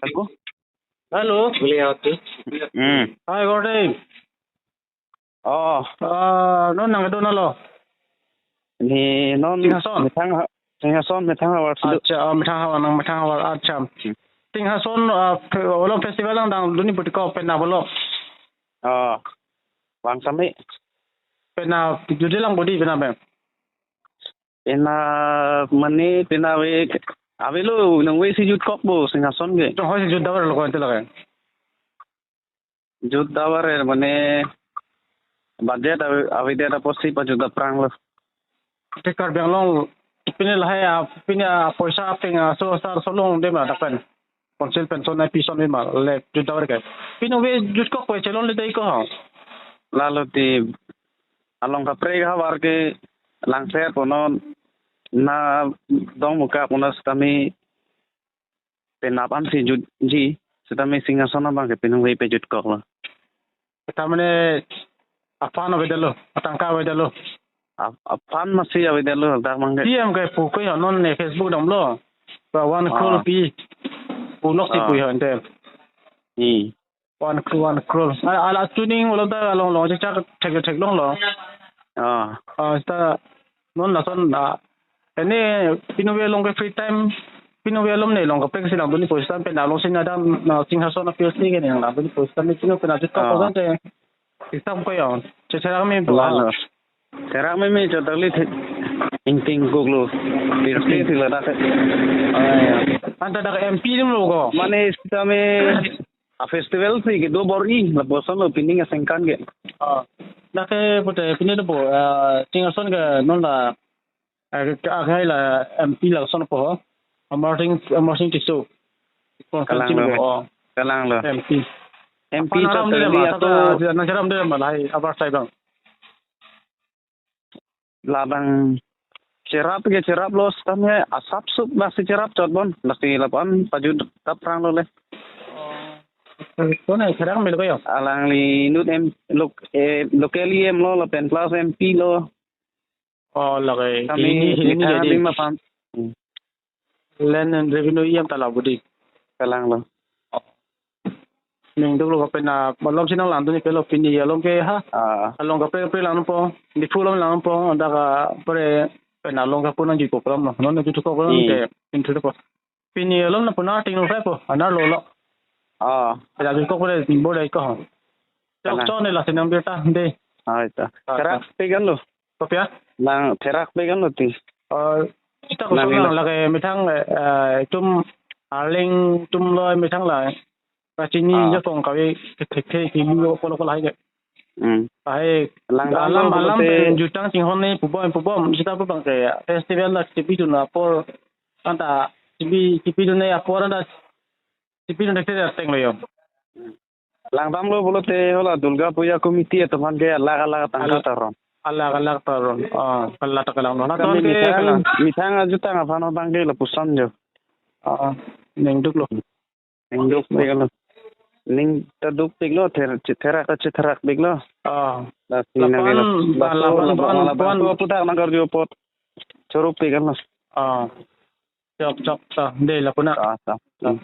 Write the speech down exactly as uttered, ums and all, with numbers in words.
Hello. Hello. Hmm. Hi, Gordon. Oh. Ah, non nangdun alo? Ne non. Singhason. Methang ha-, Singhason methang havar situ. Acha, ah, methang havar, nang methang havar. Acha. Hmm. Singhason, ah, fe-, olo festival nangdang dunji pu ti ko, penap alo? Oh. Bang sami. Penap, jut-ji lang bodi penap, eh? Penap mane penap ave, avelo, nangvesi jutkok bo Singhason ke. Chonghoi si jut davar lo ko ante lake. Jut davar er mane budget ave, avedet apotsi pajut aphrang lo. Te Karbi Anglong pine lahai a, pine a poisa apeng a so sar solong de ma dak pen. Council pension ai pison ma le jut davar ke. Pine ave jutkok ko chelongle dei ko ha. Lalo ti along kaprek havar ke langser ponon na dong muka ponas kami penap ansi jutji, setame Singhason abang ke pinung vei pejutkok lo. Setame ne aphan avedetlo, atangka avedetlo. Ap-, aphan masi avedetlo, dak abang ke. P M ke pu ko ho non ne Facebook damlo. Ba one crore Ah. pi. Pu nok si Ah. pu ho ante. Hmm. One crore, one crore. Ala, ala tuning ulo ta along long chak thek thek long lo. Ah. Ah, seta non lason, ah, ene pine ave along ke free time, pine ave along ne along kaprek si nangdunji pu seta pen along si nangdam, na Singhason aphi si ke ne nangdunji pu seta ne pine pen ajut ta Ah. ko te. Isam ko yo. Che cherak me bo. Lalo. Cherak me me cho tali the. Ingting kuk lo. Pirti si ladak. Ah, ya. Anta dak M P dum lo ko. Mane sitame a festival si kedo bor-i, lapuson lo pining asengkan ke. Ah. Dak ke pute pine do bo, ah, Singhason ke non la, ah, ke akhai la M P lason po ho. Amarsing, Amarsing Tisso. Kalang lo. Oh. Kalang lo. M P. M P Aphan cho aram de tali ma, ato sata, nang cheram de ma lahai, abar sai bang. Labang cherap ke cherap lo sitame asap sup lasi cherap chot bon. Lasi lapuan pajut aphrang lo le. Kone cherap mil ko yo. Alangli inut M, lok, eh, local E M lo lapen plus M P lo. Oh, lake. Kami ini, ini methang jadi. Adim aphan. Hmm. Land and Revenue E M ta la bodi. Kalang lo. Ning duk lo kapen na malom si nanglang dunji ke lo pini along ke ha. Ah. Along kaprek kaprek langpo, Diphu along langpo, anda ka pre pen along kapu nangjutkok lam lo. Non jutkok lam Hmm. ke pintu po. Pini along na punar ting lo po, anar lo lo. Ah. Pen jutkok pre bor dei ko. Chok Kalang. Chok ne lasi nangbirta de. Ah, ita. Ah, Cherak ah. Pik an lo. Kopi ya? Nang cherak pik an lo ti. Oh, seta Nang kosong ilo. Lang lake methang, eh, itum Arleng atum lo methang la. Kachini Ah. jakong kave kethek thek kimi lo kolo kolo hai ke. Hmm. Hai Langdam alam lo alam pulote pen jutang chinghon ne pubom pubom seta pu bang ke festival la chipidun apor anta chipi chipidun ne apor anta chipidun thek thek ateng lo yo. Langdam lo pulote hala Durga Puja committee atum aphan ke alak alak tangka Al- ta ron. Alak alak ta ron. Ah, alak ta kalang lo. Kami Latum ke methang, kalang. Methang ajutang aphan abang ke lapuson jo. Ah, ning duk lo. Ning duk pik lo. Ning ta duk pik lo, ther-, chetherak ta chetherak pik lo. Ah. Lasi nang Lapan, ke la-, lapan, laso, lapan, lapan, lapan. Laso puthak nangkarju apot. Choro pik lo. Ah. Chok, chok, ta. De, lapu na. Ta, ta. Ta. Hmm.